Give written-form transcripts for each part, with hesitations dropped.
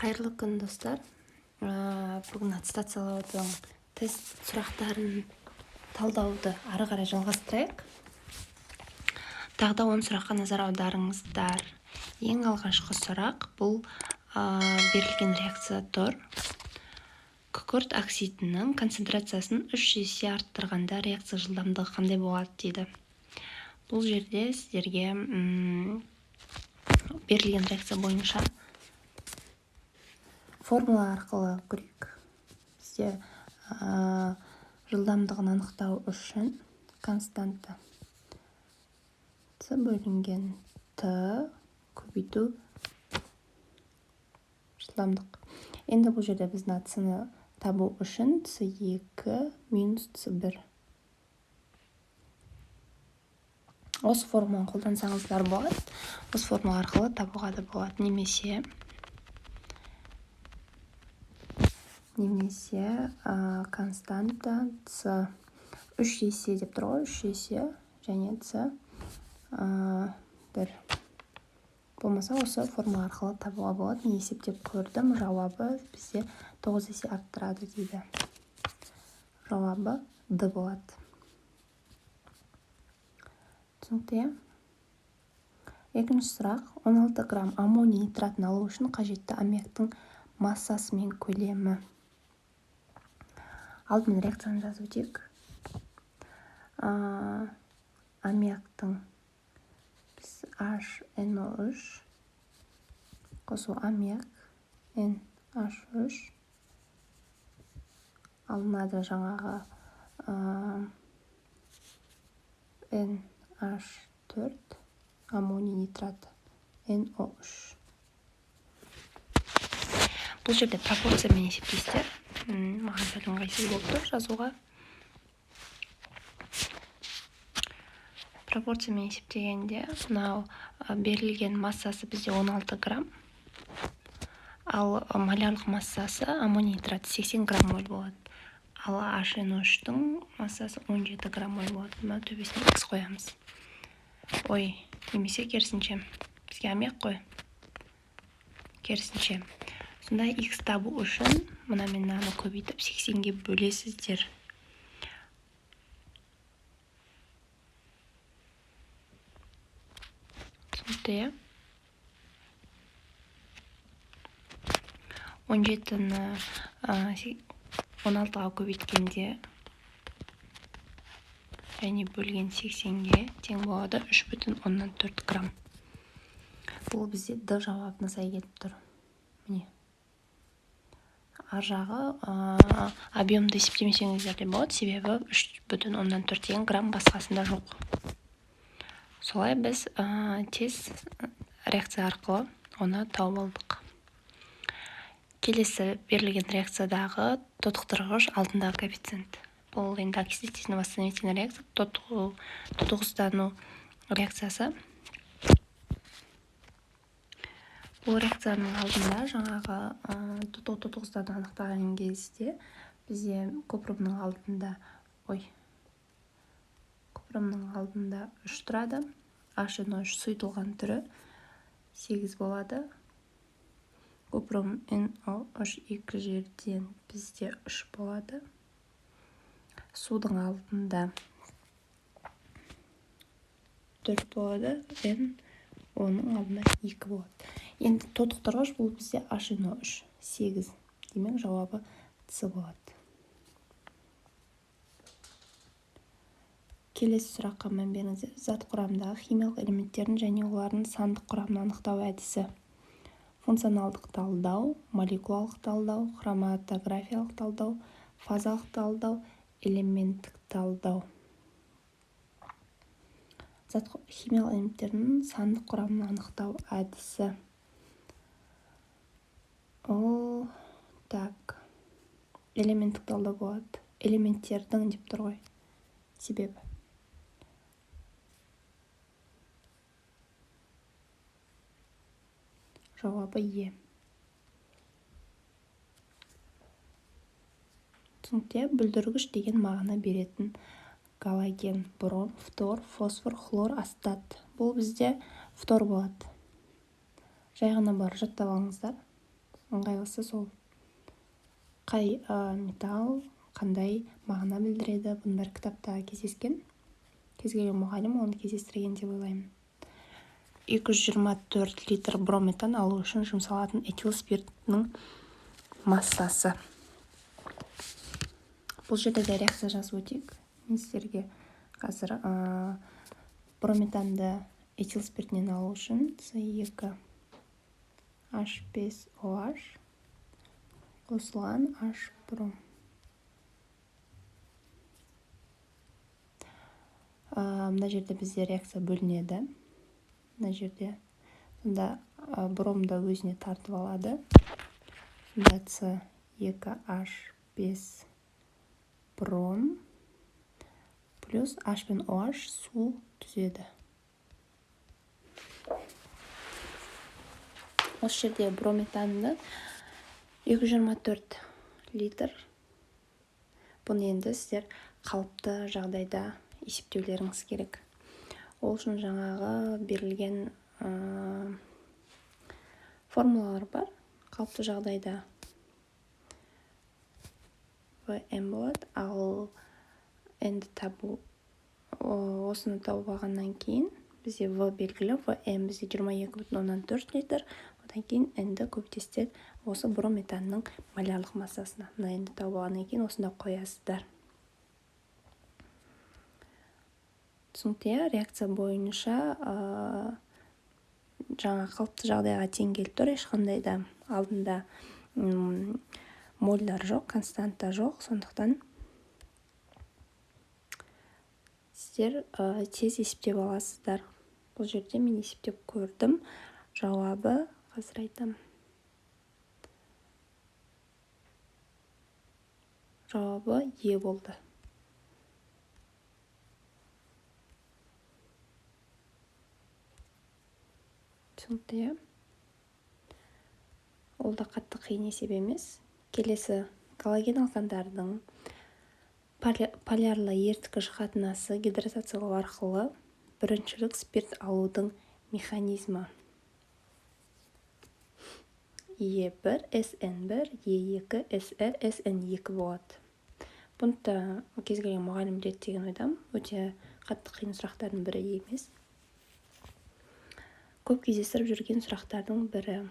Қайырлы күн, достар! Бүгін аттестациялаудың тест сұрақтарын талдауды ары қарай жалғастырайық. Тағы да 10 сұраққа назар аударыңыздар. Ең алғашқы сұрақ бұл берілген реакция тұр. Күкірт оксидінің концентрациясын 3 есе арттырғанда реакция жылдамдығы қандай болады дейді. Бұл жерде сіздерге берілген реакция бойынша формула арқылы көрейік. Бізде жылдамдығын анықтау үшін константа С бөлінген Т көбейту жылдамдық. Енді бұл жерде біз мына С-ны табу үшін С2 минус С1. Осы формуланы қолдансаңыздар болады. Осы формула арқылы табуға да болады. Немесе константа С 3 есе деп тұр ғой, 3 есе және С 1. Болмаса, осы формула арқылы табуға болады. Мен есептеп көрдім, жауабы бізде 9 есе арттырады дейді. Жауабы Д болады. Түсінікті, иә? Екінші сұрақ. 16 грамм аммоний нитратын алу үшін қажетті аммиактың массасы мен көлемі. Алдымен реакцияны жазып өтейік. Аммиактың біз HNO3 қосу аммиак NH3 алынады, жаңағы NH4 аммоний нитраты NO3. Бұл жерде пропорциямен есептейсіздер. Маған сәл ыңғайсыз болып тұр жазуға. Пропорциямен есептегенде, мынау берілген массасы бізде 16 грамм, ал молярлық массасы аммоний нитраты 80 грамм моль болады, ал HNO3-тің массасы 17 грамм моль болады. Мына төбесіне x қоямыз. Ой, немесе керісінше, бізге аммиак қой, керісінше. Сонда x табу үшін мына мен мынаны көбейтіп, 80-ге бөлесіздер. Түсінікті, иә? 17-ні 16-ға көбейткенде және бөлген 80-ге тең болады 3,4 грамм. Бұл бізде Д жауабына сай келіп тұр. Міне, ар жағы объемды есептемесеңіздер де болады, себебі 3,4 деген грамм басқасында жоқ. Солай біз тез реакция арқылы оны тауып алдық. Келесі берілген реакциядағы тотықтырғыш алдындағы коэффициент. Бұл енді окислительно восстановительный реакция, тотығыздану реакциясы. Бұл реакцияның алдында жаңағы тотығу, тотығыздану анықтаған кезде бізде купрумның алдында, ой, купрумның алдында 3 тұрады. HNO3 сұйытылған түрі 8 болады. Купрум NO3 екі жерден бізде 3 болады. Судың алдында 4 болады, N оның алдында 2 болады. Енді тотықтырғыш бұл бізде HNO3 8. Демек, жауабы С болады. Келесі сұраққа мән беріңіздер. Зат құрамындағы химиялық элементтердің және олардың сандық құрамын анықтау әдісі. Функционалдық талдау, молекулалық талдау, хроматографиялық талдау, фазалық талдау, элементтік талдау. Зат химиялық элементтердің сандық құрамын анықтау әдісі. Ол, так, элементтік талдау болады. Элементтердің деп тұр ғой. Себебі жауабы Е. Түсінікті, бүлдіргіш деген мағына беретін галоген: бром, фтор, фосфор, хлор, астат. Бұл бізде фтор болады. Жай ғана бар, жаттап алыңыздар. Ыңғайлысы сол. Қай металл қандай мағына білдіреді, бұның бәрі кітапта кездескен. Кез келген мұғалім оны кездестірген деп ойлаймын. 224 литр бромметан алу үшін жұмсалатын этил спиртінің массасы. Бұл жерде де реакция жазып өтейік. Мен сіздерге қазір бромметанды этил спиртінен алу үшін С2 H5OH қосылған H бром. Мына жерде бізде реакция бөлінеді. Мына жерде сонда бромды өзіне тартып алады. Сонда С2 H5 бром плюс H пен OH су түзеді. Осы жерде бромметанды 224 литр. Бұны енді сіздер қалыпты жағдайда есептеулеріңіз керек. Ол үшін жаңағы берілген формулалар бар. Қалыпты жағдайда ВМ болады, ал N-ді табу, осыны тауып алғаннан кейін бізде В белгілі, ВМ бізде 22,4 литр. Одан кейін N-ді көбейтесіздер осы бромметанның молярлық массасына. Мына N-ді тауып алғаннан кейін осында қоясыздар. Түсінікті, иә? Реакция бойынша жаңа қалыпты жағдайға тең келіп тұр, ешқандай да алдында мольдар жоқ, константа жоқ, сондықтан сіздер тез есептеп аласыздар. Бұл жерде мен есептеп көрдім, жауабы қазір айтамын. Жауабы Е болды. Түсінікті, иә? Ол да қатты қиын есеп емес. Келесі галоген алкандардың полярлы еріткіш қатынасы гидратациялау арқылы біріншілік спирт алудың механизмі. Е1, СН1, Е2, СР, СН2 болады. Бұны да кез келген мұғалім біледі деген ойдамын. Өте қатты қиын сұрақтардың бірі емес. Көп кездестіріп жүрген сұрақтардың бірі.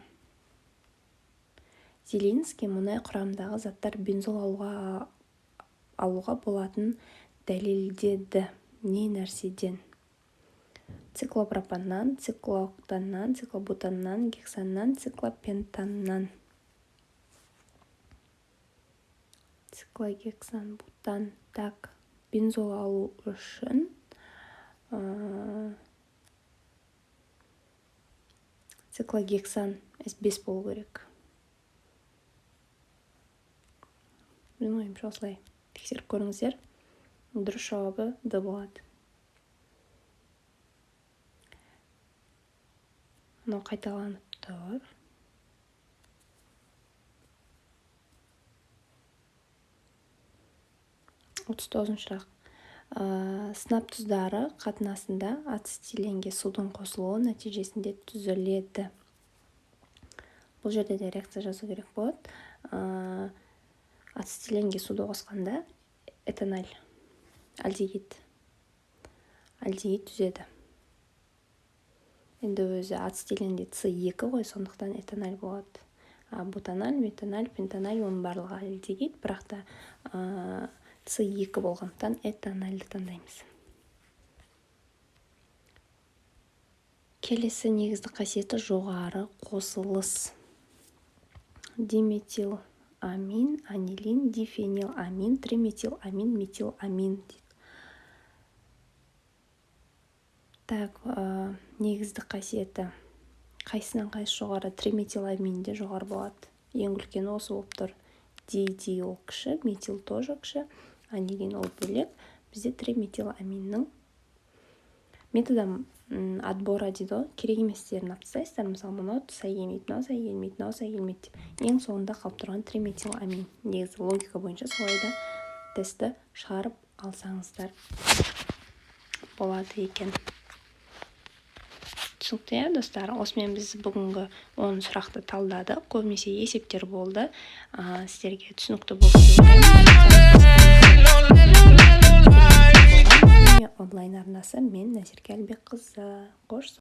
Зелинский мұнай құрамындағы заттар бензол алуға болатын дәлелдеді. Не нәрседен? Циклопропаннан, циклооктаннан, циклобутаннан, гексаннан, циклопентаннан. Циклогексан, бутан. Так, бензол алу үшін циклогексан С5 болу керек. Менің ойымша осылай. Тексеріп көріңіздер. Дұрыс жауабы Д болады. Мынау қайталанып тұр. Отыз тоғызыншы сұрақ. Сынап тұздары қатынасында ацетиленге судың қосылуы нәтижесінде түзіледі. Бұл жерде де реакция жазу керек болады. Ацетиленге суды қосқанда этаналь, альдегид түзеді. Енді өзі ацетиленде С2 ғой, сондықтан этаналь болады. Бутаналь, метаналь, пентаналь оның барлығы альдегид, бірақ та С2 болғандықтан этанальді таңдаймыз. Келесі негізгі қасиеті жоғары қосылыс. Диметиламин, анилин, дифениламин, триметиламин, метиламин дейді. Так, негізгі қасиеті қайсынан қайсы жоғары? Триметиламин де жоғары болады. Ең үлкені осы болып тұр. Ди ол кіші, метил тоже кіші, анилин ол бөлек. Бізде триметиламиннің методом отбора дейді ғой, керек еместерін алып тастайсыздар. Мысалы, мынау сай келмейді, мынау сай келмейді, мынау сай келмейді деп. Ең соңында қалып тұрған триметиламин. Негізі логика бойынша солай да тестті шығарып алсаңыздар болады екен. Түсінікті. Түсінікті, иә, достар? Осымен біз бүгінгі 10 сұрақты талдадық. Көбінесе есептер болды. Сіздерге түсінікті болды деп ойлаймын. Онлайн арнасы, мен Назерке Әлібекқызы. Қош.